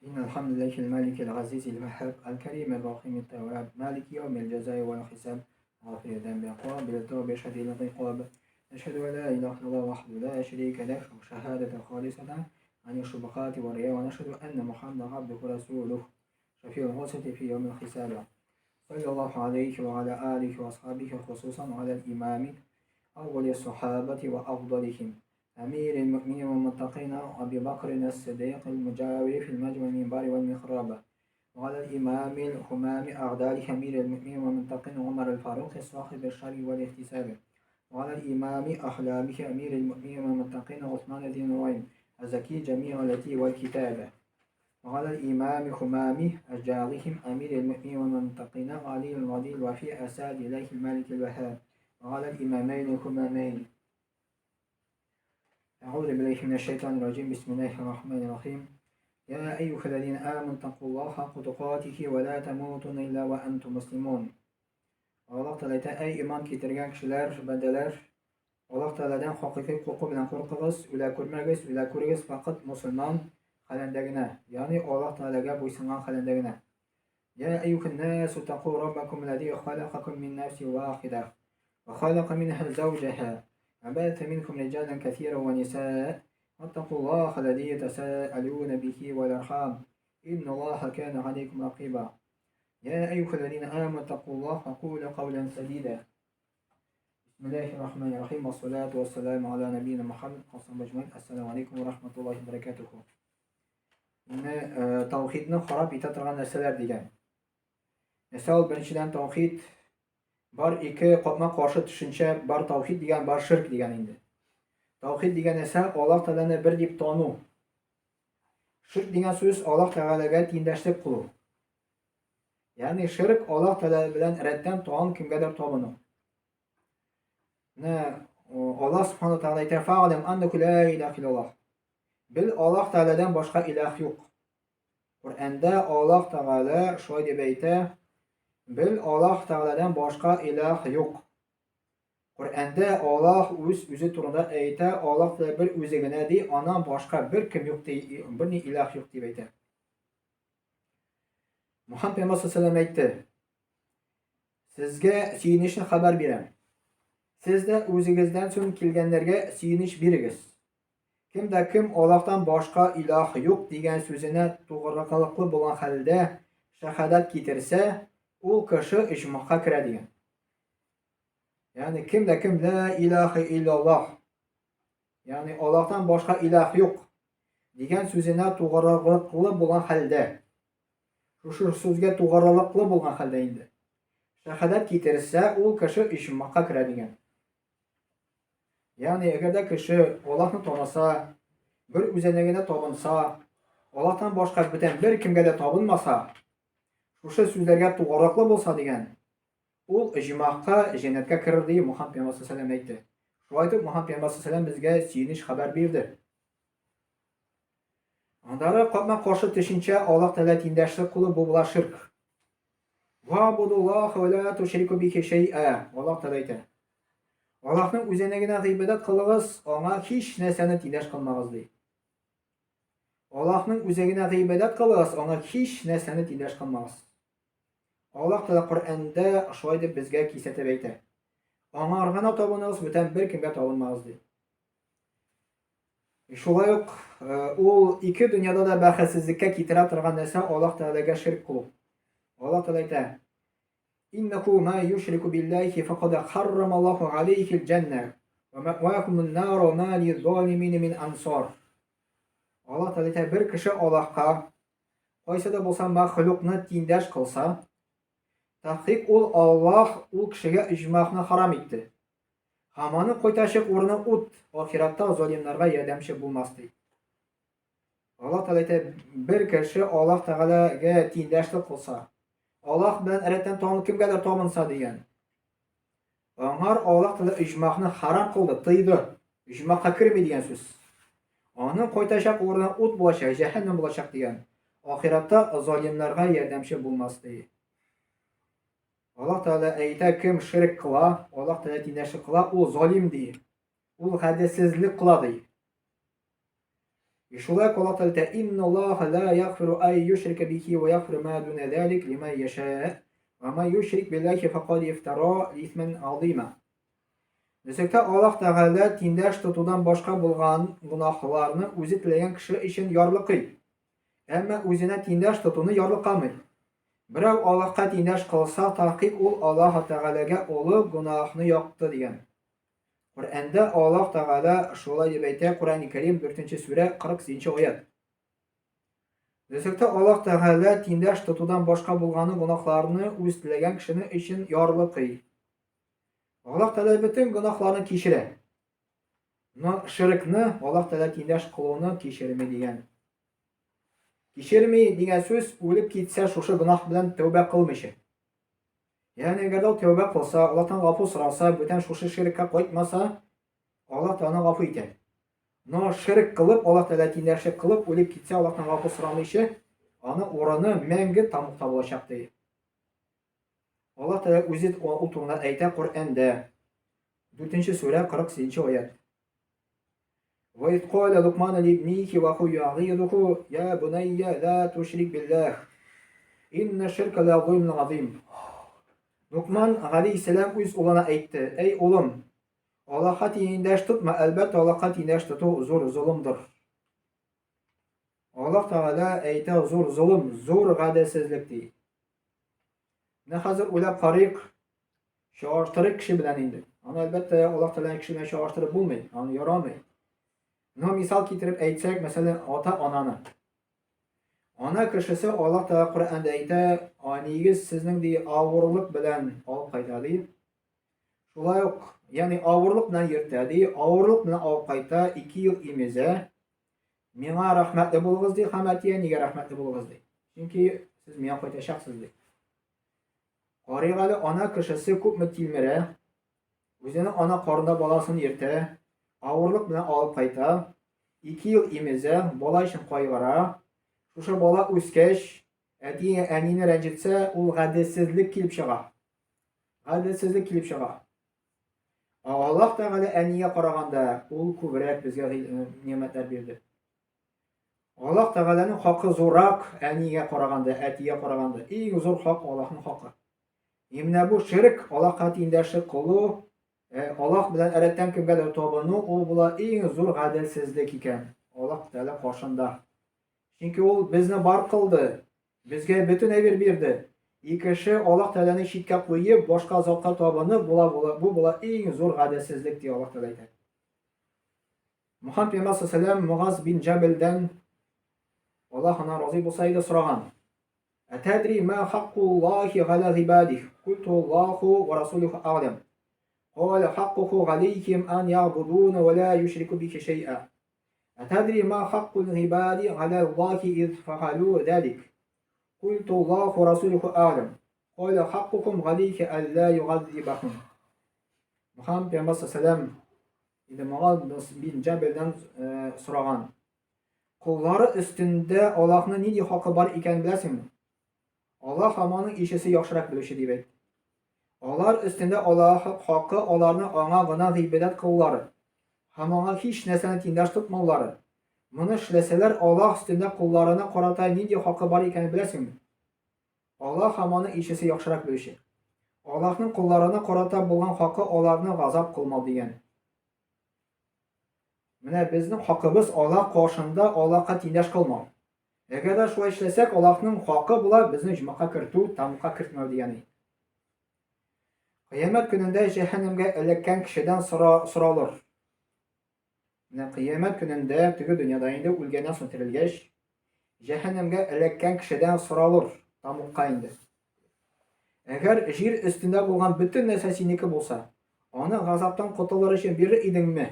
إن الحمد لله الملك العزيز الوهاب الكريم الرحيم التواب مالك يوم الجزاء والحساب غافر الذنب قابل التوب شديد العقاب نشهد أن لا إله إلا الله وحده لا شريك له شهادة خالصة عن الشبهات والرياء ونشهد أن محمدا عبده ورسوله شفيع العصاة في يوم الحساب صلى الله عليه وعلى آله وأصحابه خصوصا على الإمام أول الصحابة وأفضلهم أمير المؤمنين والمتقين أبي بكر الصديق المجاور في المجمع المنبر والمحراب وعلى الإمام الهمام أعداله أمير المؤمنين والمتقين عمر الفاروق صاحب الشر والاحتساب وعلى الإمام أحلامه أمير المؤمنين والمتقين عثمان ذي النورين الزكي جميع التي والكتابة وعلى الإمام همام أجارهم أمير المؤمنين والمتقين علي الرضي الوفي أساد إليه الملك الوهاب وعلى الإمامين الهمامين أعوذ بالله من الشيطان الرجيم بسم الله الرحمن الرحيم يا أيها الذين آمنوا اتقوا الله حق تقاته ولا تموتن إلا وأنتم مسلمون Аллаһ Тәгалә әйтә, әй иман китергән кешеләр, бәндәләр, Аллаһ Тәгаләдән хакыйкый курку белән куркыгыз, үлә күрмәгез, үлә күрегез факат мусульман хәлендә генә, ягъни Аллаһ Тәгаләгә буйсынган хәлендә генә. Я әйюһән насу таку раббакум аллази халакакум мин нафсин вахида ва халака минха zawjaha ва бәтә минкум риҗалан кәсира ва нисаа ваттакуллаха аллази тасаалуна бихи вал архам инналлаха кана алейкум ракиба. يا أيها الذين آمنوا اتقوا الله وقولوا قولا سديدا بسم الله الرحمن الرحيم والصلاة والسلام على نبينا محمد وصحبه أجمعين السلام عليكم ورحمة الله وبركاته. Менә э, таухидны харап итә торган нәрсәләр дигән. Нәрсә ул беренчедән таухид бар ике катма каршы төшенчә бар таухид дигән бар ширк дигән инде. Таухид дигән нәрсә Аллаһ Тәгаләне бер дип тану. Ширк дигән сүз Аллаһ Тәгаләгә тиңдәшлек кылу. Ягъни ширк Аллаһ Тәгалә белән рәттән тагын кемгәдер табыну. Менә Аллаһ Субхану Тәгалә әйтә: "Фa'лам аннаку ла илаһа иллаллаһ." Бел Аллаһ Тәгаләдән башка илаһ юк. Коръәндә Аллаһ Тәгалә шулай дип әйтә: Бел Аллаһ Тәгаләдән башка илаһ юк. Коръәндә Аллаһ үз үзе турында әйтә, Аллаһ Тәгалә бер үзе генә ди, аннан башка бер кем юк ди, бер ни илаһ юк дип әйтә. Мухаммад пәйгамбәр саллаллаху әйтте. Сезгә сөенечле хәбәр бирәм. Сез дә үзегездән соң килгәннәргә сөенеч бирегез. Кем дә кем Аллаһтан башка илаһ юк дигән сүзенә тугрылыклы булган хәлдә шәһадәт китерсә, ул кеше оҗмахка керә дигән. Ягъни кем дә кем ла илаһа иллаллаһ, ягъни Аллаһтан башка илаһ юк дигән сүзенә тугрылыклы булган хәлдә, шушы сүзгә тугрылыклы булган хәлдә инде, шәһадәт китерсә, ул кеше оҗмахка керә дигән. Ягъни, әгәр дә кеше Аллаһны таныса, бер үзенә генә табынса, Аллаһтан башка бүтән бер кемгә дә табынмаса, шушы сүзләргә тугрылыклы булса дигән, ул оҗмахка, җәннәткә керер дип Мухаммад пәйгамбәр саллаллаху әйтте. Шулай итеп, Мухаммад пәйгамбәр саллаллаху безгә сөенеч хәбәр бирде. Андары капма-каршы төшенчә Аллаһ Тәгалә тиңдәшлек кылу бу була ширк. Вабудуллаһ ва ла тушрику бихи шәй'a. Аллаһ Тәгалә әйтә. Аллаһның үзенә генә гыйбадәт кылыгыз, аңа һич нәрсәне тиңдәш кылмагыз ди. Аллаһның үзе генә гыйбадәт кылыгыз, аңа һич нәрсәне тиңдәш кылмагыз. Аллаһ Тәгалә Коръәндә шулай дип безгә кисәтеп әйтә. Аңа гына табыныгыз, бүтән беркемгә табынмагыз ди. Шулай ук э, ул ике дөньяда да бәхетсезлеккә китерә торган нәрсә Аллаһ Тәгаләгә ширк кылу. Аллаһ Тәгалә әйтә: "Иннаху ма юшрику биллахи факад харрама Аллаһу алейхи аль-джанна ва ма'вахумун нар ва ма лиззалимин мин ансар." Аллаһ Тәгалә әйтә, бер кеше Аллаһка кайсы да булса мәхлукны тиңдәш кылса, тәхкик ул Аллаһ ул кешегә иҗмахны харам итте. Һәм аның кайтачак урыны ут, ахиратта залимнарга ярдәмче булмас ди. Аллаһ Тәгалә әйтә, бер кеше Аллаһ Тәгаләгә тиңдәшлек кылса, Аллаһ белән рәттән тагын кемгәдер табынса дигән. Аңар Аллаһ Тәгалә иҗмахны харам кылды, тыйды. Иҗмахка керми дигән сүз. Аның кайтачак урыны ут булачак, җәһәннәм булачак дигән. Ахиратта залимнарга ярдәмче булмас ди. Аллаһ Тәгалә әйтә, кем ширк кыла, Аллаһ Тәгалә тиңдәшлек кыла, ул залим ди. Ул гаделсезлек кыла ди. И шулай ук Аллаһ Тәгалә әйтә, Инналлаһа ла ягъфиру ай юшрика бихи ва ягъфиру ма дуна залик лиман яша. Ва ман юшрик биллахи факад ифтара исман азима. Дисәк Аллаһ Тәгалә тиңдәш тотудан башка булган гөнаһларны үзе теләгән кеше өчен ярлыкый. Әмма үзенә тиңдәш тотуны ярлыкамый. Берәү Аллаһка тиңдәш кылса, тахкыйк ул Аллаһ Тәгаләгә олы гөнаһны якты дигән. Коръәндә Аллаһ Тәгалә шулай дип әйтә, Коръән Кәрим 4 сүрә 48 аять. Дисәктә Аллаһ Тәгалә тиңдәш тотудан башка булганы гөнаһларны үз теләгән кешене өчен ярлыкый. Аллаһ Тәгалә бөтен гөнаһларны кичерә. Но ширкны Аллаһ Тәгалә тиңдәш кылуны кичерми дигән. Кичерми дигән сүз үлеп китсә шушы гөнаһ белән тәүбә кылмыйча. Ягъни әгәр дә ул тәүбә кылса, Аллаһтан гафу сораса, бүтән шушы ширккә кайтмаса, Аллаһ та аны гафу итә. Но ширк кылып, Аллаһ Тәгалә тиңдәшлек кылып, үлеп китсә, Аллаһтан гафу сорамыйча, аны урыны мәңге тамукта булачак ди. Аллаһ Тәгалә үзе ул турында әйтә Коръәндә. 4 сүрә 48 аять. وإذ قال لقمان لابنه وهو يعظه يا بني لا تشرك بالله إن الشرك لظلم عظيم. Лукман галәйһиссәлам үз улына әйтте: "Әй улым, Аллаһка тиңдәш тотма, әлбәттә, Аллаһка тиңдәш тоту зур золымдыр." Аллаһ Тәгалә әйтә, зур золым, зур гаделсезлек ди. Менә хәзер уйлап карыйк, чагыштырыйк кеше белән инде. Аны әлбәттә Аллаһ Тәгаләнең кеше белән чагыштырып булмый, аны ярамый. Но мисал китереп әйтсәк, мәсәлән, ата-ананы. Ана кешесе Аллаһ Тәгалә Коръәндә әйтә, әниегез сезнең ди авырлык белән алып кайта ди. Шулай ук, ягъни авырлык белән йөртә ди, авырлык белән алып кайта, 2 ел имезә. Миңа рәхмәтле булыгыз ди, һәм әти-әнигә рәхмәтле булыгыз ди. Чөнки сез миңа кайтачаксыз ди. Карыйк әле, ана кешесе күпме тилмерә, үзенең ана карында баласын йөртә, авырлык белән алып кайта, 2 ел имезә, бала өчен кайгыра. Шушы бала үскәч, әти әнине рәнҗетсә, ул гаделсезлек килеп чыга. Гаделсезлек килеп чыга. Ә Аллаһ Тәгалә әнигә караганда ул күбрәк безгә нимәтләр бирде. Аллаһ Тәгаләнең хакы зуррак әнигә караганда, әтигә караганда. Иң зур хак Аллаһның хакы. И менә бу ширк, Аллаһка тиңдәшлек кылу, Аллаһ белән рәттән кемгәдер табыну, ул була иң зур гаделсезлек икән Аллаһ Тәгалә каршында. Чөнки ул безне бар кылды, Безгә бөтен әйбер бирде. И кеше Аллаһ Тәгаләне читкә куеп, башка затка табынып, була, була, бу була иң зур гаделсезлек, ди Аллаһ Тәгалә әйтә. Мөхәммәд пәйгамбәр саллаллаху Мугаз бин Җәбелдән Аллаһ аннан разый булса иде сораган. Әтәдри ма хаккуллахи галя гыйбадих? Культу Аллаху ва расулюху а'лам. Каля хаккуху галейхим ан ягъбудуна ва ла юшрику бихи шәй'a. أتدري ما حق العباد على الله إذ فعلوا ذلك قلت الله ورسوله أعلم قال حقكم عليه ألا يعذبهم. Мөхәммәд пәйгамбәр саллаллаху инде Муаз бин Җәбелдән сораган. Коллары өстендә Аллаһның нинди хакы бар икәнен беләсеңме? Аллаһ һәм аның илчесе яхшырак белүче дип әйтте. Алар өстендә Аллаһ хакы аларны аңа гына гыйбадәт кылулары һәм аңа һич нәрсәне тиңдәш тотмаулары. Моны эшләсәләр, Аллаһ өстендә колларына карата нинди хакы бар икәнен беләсеңме? Аллаһ һәм аның илчесе яхшырак белүче. Аллаһның колларына карата булган хакы аларны газап кылмау дигән. Менә безнең хакыбыз Аллаһ каршында Аллаһка тиңдәш кылмау. Әгәр дә шулай эшләсәк, Аллаһның хакы була безне оҗмахка кертү, тәмугка кертмәү дигән. Кыямәт көнендә җәһәннәмгә эләккән кешедән сора, соралыр. Менә кыямәт көнендә теге дөньяда инде үлгәннән соң терелгәч, җәһәннәмгә эләккән кешедән соралыр, тәмугка инде. Әгәр җир өстендә булган бөтен нәрсә синеке булса, аны газаптан котылыр өчен бирер идеңме?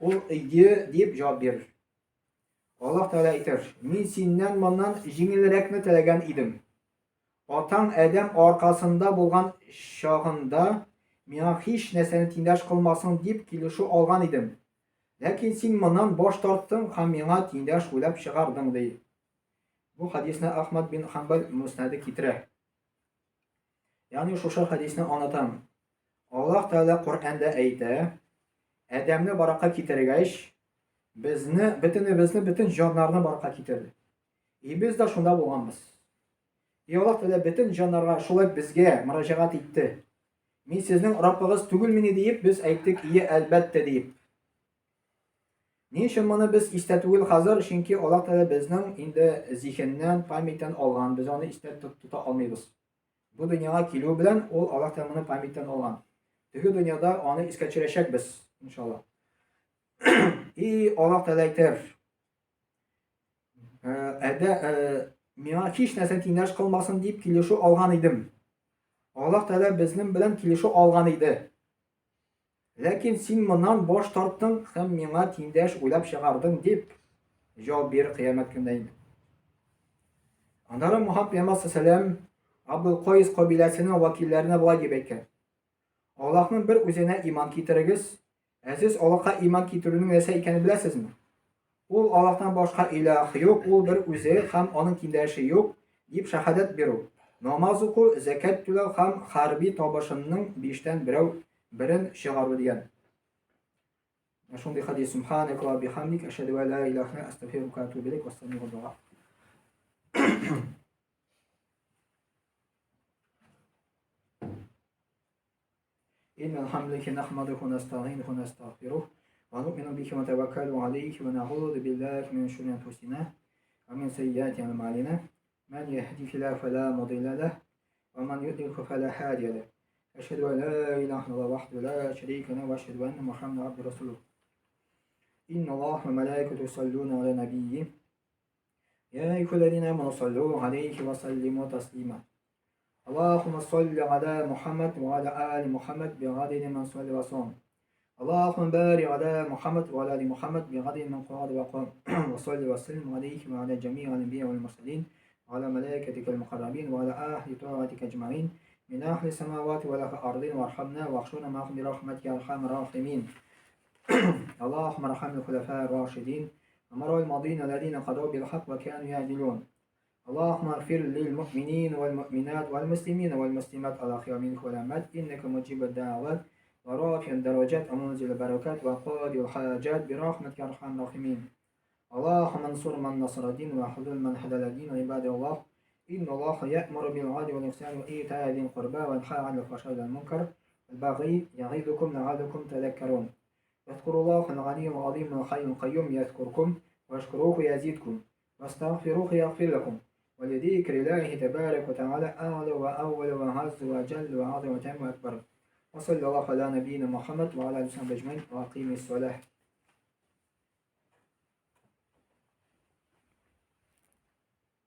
Ул әйе дип җавап бирер. Аллаһ Тәгалә әйтер, мин синнән моннан җиңелрәкне теләгән идем. Атаң Адәм аркасында булган чагында миңа һич нәрсәне тиңдәш кылмасын дип килешү алган идем. Ләкин син моннан баш тарттың һәм миңа тиңдәш уйлап чыгардың, ди. Бу хадисне Ахмад бин Ханбал Муснады китерә. Ягъни шушы хадисне аңлатам. Аллаһ Тәгалә Коръәндә әйтә, Адәмне баракка китергәч, Безне, бөтенебезне, бөтен җаннарны барлыкка китерде. И без дә шунда булганбыз. И Аллаһ Тәгалә бөтен җаннарга шулай безгә мөрәҗәгать итте. Мин сезнең Раббыгыз түгелмени диеп, без әйттек, ие, әлбәттә диеп. Ни өчен моны без истә түгел хәзер? Чөнки Аллаһ Тәгалә безнең инде зиһеннән, памятьтән алган, без аны истә тота алмыйбыз. Бу дөньяга килү белән ул Аллаһ Тәгалә моны памятьтән алган. Теге дөньяда аны искә төшерәчәкбез, иншалла. И Аллаһ Тәгалә әйтер, Әдә миңа һич нәрсә тиңдәш кылмасын дип килешү алган идем. Аллаһ Тәгалә безнең белән килешү алган иде. Ләкин син моннан баш тарттың һәм миңа тиңдәш уйлап чыгардың дип җавап бирер кыямәт көндә инде. Аннары Мухаммад пәйгамбәр саллаллаху Абдул Кайс кабиләсенең вәкилләренә болай дип әйткән. Аллаһның бер үзенә иман китерегез. Ә сез Аллаһка иман китерүнең нәрсә икәнен беләсезме? Ул Аллаһтан башка илаһ юк, ул бер үзе һәм аның тиңдәше юк, дип шәһадәт бирү, намаз уку, зәкят түләү һәм хәрби табышының биштән берәү берен чыгару дигән. Шундый хадис. Субханaka ва бихамдик, ашһаду ан ла илаһа илля астагфирука ва атубу илейк. Вассаламу إن الحمد لله نحمده ونستعينه ونستغفره ونؤمن به ونتوكل عليه ونعوذ بالله من شرور أنفسنا ومن سيئات أعمالنا من يهده الله فلا مضل له ومن يضلل فلا هادي له أشهد أن لا إله إلا الله وحده لا شريك له وأشهد أن محمدا عبده ورسوله إن الله وملائكته يصلون على نبيه يا أيها الذين آمنوا صلوا عليه وسلموا تسليما اللهم صل على محمد وعلى آل محمد بعدد من صلى وسلم اللهم بارك على محمد وعلى آل محمد بعدد من قعد وقام وصل وسلم عليه وعلى جميع الأنبياء والمرسلين وعلى ملائكتك المقربين وعلى أهل طاعتك أجمعين من أهل السماوات والأرضين وارحمنا واحشرنا معهم برحمتك يا أرحم الراحمين اللهم ارحم الخلفاء الراشدين أمر الماضين الذين قضوا بالحق وكانوا يعدلون اللهم اغفر للمؤمنين والمؤمنات والمسلمين والمسلمات الأحياء منهم والأموات إنك مجيب الدعوات ورافع الدرجات ومنزل البركات وقاضي الحاجات برحمتك أرحم الراحمين اللهم انصر من نصر الدين وخذل من خذل الدين عباد الله إن الله يأمر بالعدل والإحسان وإيتاء ذي القربى وينهى عن الفحشاء والمنكر والبغي يعظكم لعلكم تذكرون اذكروا الله العلي العظيم الحي القيوم يذكركم واشكروه يزيدكم واستغفروه يغفر لكم ولذكر الله تبارك وتعالى أعلى وأول وأعز وأجل وأعظم وأتم وأكبر وصلى الله على نبينا محمد وعلى آله وصحبه أجمعين وأقيم الصلاة.